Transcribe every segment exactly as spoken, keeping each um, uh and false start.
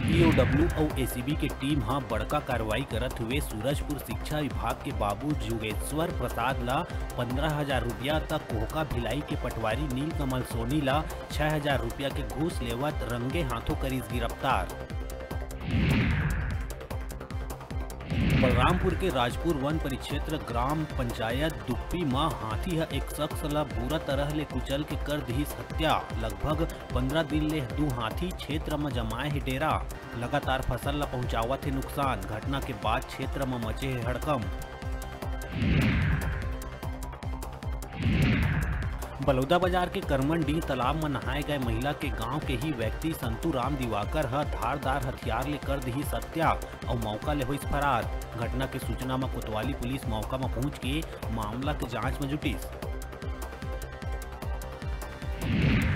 EOW अउ ACB के team ह बड़का कार्रवाई करत हुए सूरजपुर शिक्षा विभाग के बाबू जुगेश्वर प्रसाद ला पंद्रह हजार रुपया तक कोहका भिलाई के पटवारी नीलकमल सोनी ला छह हजार रुपया के घूस लेवत रंगे हाथों करिस गिरफ्तार। बलरामपुर के राजपुर वन परिक्षेत्र ग्राम पंचायत दुप्पी म हाथी ह एक शख्स ल बुरा तरह ले कुचल के कर दिहिस हत्या। लगभग पंद्रह दिन ले दू हाथी क्षेत्र म जमाए हे डेरा। लगातार फसल ल पहुंचावत हे नुकसान। घटना के बाद क्षेत्र म मचे हे हड़कंप। बलौदाबाजार के करमनडीह तालाब म नहाए गए महिला के गांव के ही व्यक्ति संतू राम दिवाकर ह धारदार हथियार ले कर दिहिस हत्या अउ मौका ले होइस फरार। घटना के सूचना म कोतवाली पुलिस मौका म पहुंच के मामला के जांच म जुटिस।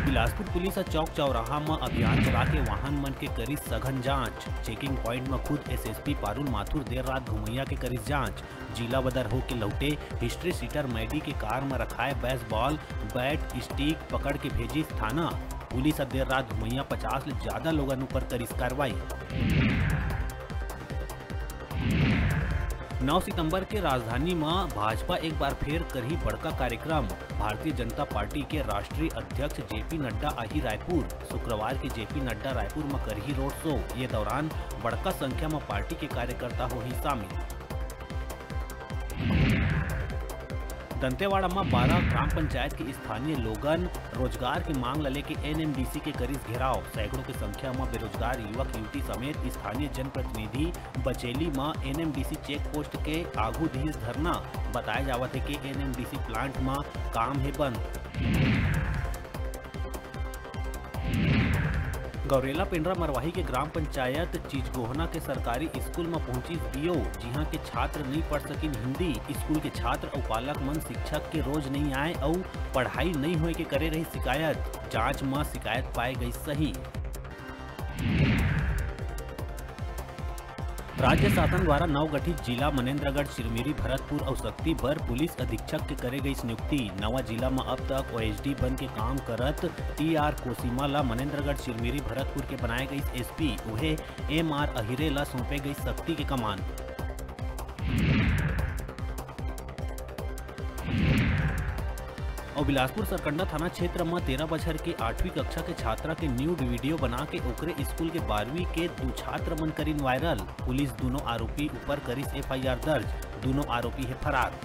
बिलासपुर पुलिस ह चौक चौराहा म अभियान चला के वाहन मन के करिस सघन जांच। चेकिंग प्वाइंट म खुद एसएसपी पारुल माथुर देर रात घुमैया के करिस जांच। जिला बदर होके लौटे हिस्ट्री शीटर मैडी के कार म रखाए बेसबॉल बैट, स्टिक पकड़ के भेजिस थाना। पुलिस ह देर रात घुमैया पचास ले ज्यादा लोगन ऊपर करिस कार्रवाई। नौ सितंबर के राजधानी म भाजपा एक बार फेर करही बड़का कार्यक्रम। भारतीय जनता पार्टी के राष्ट्रीय अध्यक्ष जेपी नड्डा आही रायपुर। शुक्रवार के जेपी नड्डा रायपुर म करही रोड शो। ये दौरान बड़का संख्या म पार्टी के कार्यकर्ता होही शामिल। दंतेवाड़ा म बारह ग्राम पंचायत के स्थानीय लोगन रोजगार के मांग ल लेके एनएमडीसी के करिस घेराव। सैकड़ों के संख्या म बेरोजगार युवक युवती समेत स्थानीय जनप्रतिनिधि बचेली म एनएमडीसी चेक पोस्ट के आगू दिहिस धरना। बताए जावत हे कि एनएमडीसी प्लांट म काम हे बंद। गौरेला पेंड्रा मरवाही के ग्राम पंचायत चिचगोहना के सरकारी स्कूल म पहुंचिस बीओ, जिहां के छात्र नइ पढ़ सकिन हिंदी। स्कूल के छात्र अउ पालक मन शिक्षक के रोज नइ आए अउ पढ़ाई नइ होए के करे रही शिकायत। जांच म शिकायत पाए गई सही। राज्य शासन द्वारा नवगठित जिला मनेंद्रगढ़ चिरमिरी भरतपुर अउ सक्ती बर पुलिस अधीक्षक के करे गईस नियुक्ति। नवा जिला म अब तक ओएसडी बन के काम करत टीआर कोसिमा ला मनेंद्रगढ़ चिरमिरी भरतपुर के बनाए गईस एसपी। उहे एमआर अहिरे ला सौंपे गईस सक्ती के कमान। अउ बिलासपुर सरकंडा थाना क्षेत्र म तेरह बछर के आठवीं कक्षा के छात्रा के न्यूड वीडियो बना के ओकरे स्कूल के बारहवीं के दू छात्र मन करिन वायरल। पुलिस दूनों आरोपी ऊपर करिस एफआईआर दर्ज। दूनों आरोपी हे फरार।